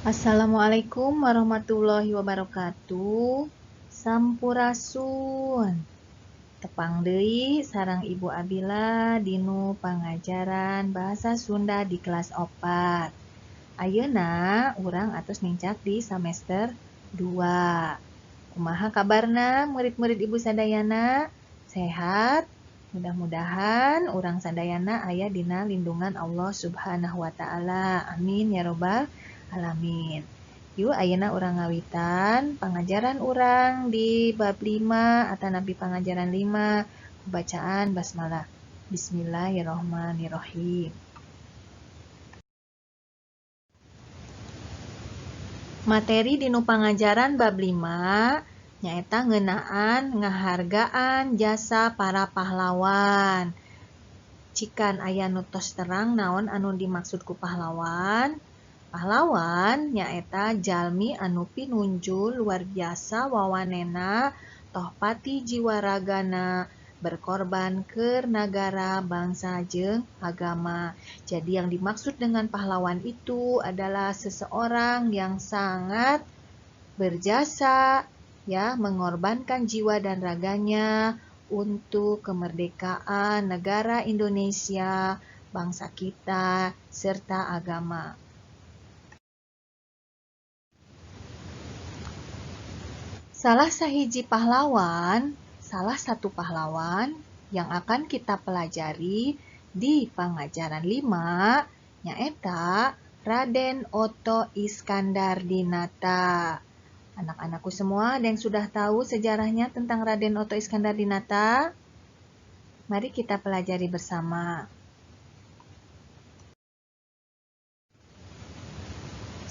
Assalamualaikum warahmatullahi wabarakatuh. Sampurasun. Tepang deui sareng Ibu Abila dinu pangajaran Bahasa Sunda di kelas 4. Ayeuna urang atos nincak di semester 2. Kumaha kabarna murid-murid Ibu sadayana? Sehat? Mudah-mudahan urang sadayana aya dina lindungan Allah Subhanahu wa taala. Amin ya robbal alamin. Yuk ayeuna urang ngawitan pangajaran urang di bab 5 atanapi pangajaran 5 bacaan basmalah. Bismillahirrahmanirrahim. Materi dinu pangajaran bab 5 nyaeta ngeunaan ngahargaan jasa para pahlawan. Cikan aya nu tos terang naon anu dimaksud ku pahlawan? Pahlawan nyaeta jalmi anu pinunjul luar biasa wawanena tohpati jiwa ragana berkorban keur nagara, bangsa jeung agama. Jadi yang dimaksud dengan pahlawan itu adalah seseorang yang sangat berjasa, ya, mengorbankan jiwa dan raganya untuk kemerdekaan negara Indonesia, bangsa kita, serta agama. Salah sahiji pahlawan, salah satu pahlawan yang akan kita pelajari di pangajaran 5 nyaeta Raden Otto Iskandar Dinata. Anak-anakku semua, ada yang sudah tahu sejarahnya tentang Raden Otto Iskandar Dinata? Mari kita pelajari bersama.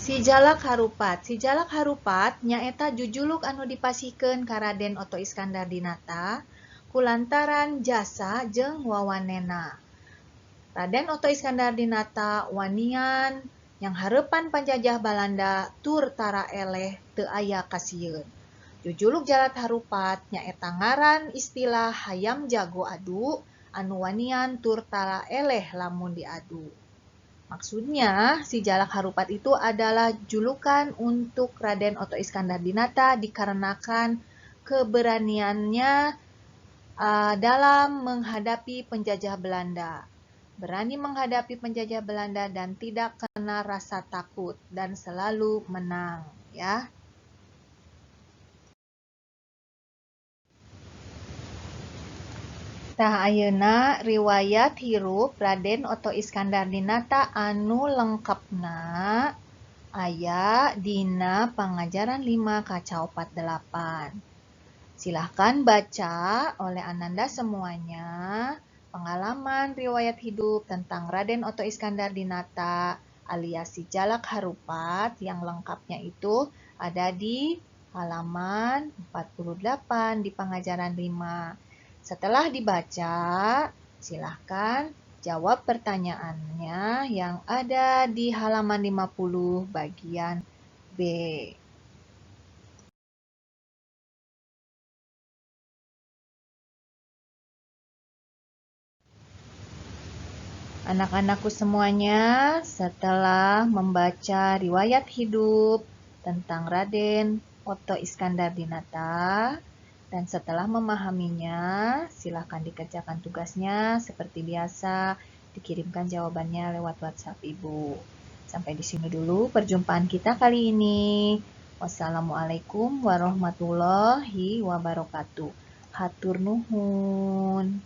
Si Jalak Harupat. Si Jalak Harupat nyaeta jujuluk anu dipasihkeun ka Raden Otto Iskandar Dinata kulantaran jasa jeung wawanena. Raden Otto Iskandar Dinata wanian yang hareupan panjajah Balanda tur tara eleh teu aya kasieun. Jujuluk Jalak Harupat nyaeta ngaran istilah hayam jago adu anu wanian tur tara eleh lamun diadu. Maksudnya, si Jalak Harupat itu adalah julukan untuk Raden Otto Iskandar Dinata dikarenakan keberaniannya dalam menghadapi penjajah Belanda. Berani menghadapi penjajah Belanda dan tidak kena rasa takut dan selalu menang, ya. Tah ayeuna riwayat hirup Raden Otto Iskandar Dinata anu lengkapna aya dina pangajaran 5 kaca 48. Silahkan baca oleh Ananda semuanya pengalaman riwayat hidup tentang Raden Otto Iskandar Dinata alias si Jalak Harupat yang lengkapnya itu ada di halaman 48 di pangajaran 5. Setelah dibaca, silahkan jawab pertanyaannya yang ada di halaman 50 bagian B. Anak-anakku semuanya, setelah membaca riwayat hidup tentang Raden Otto Iskandar Dinata, dan setelah memahaminya, silahkan dikerjakan tugasnya seperti biasa, dikirimkan jawabannya lewat WhatsApp Ibu. Sampai di sini dulu perjumpaan kita kali ini. Wassalamualaikum warahmatullahi wabarakatuh. Hatur nuhun.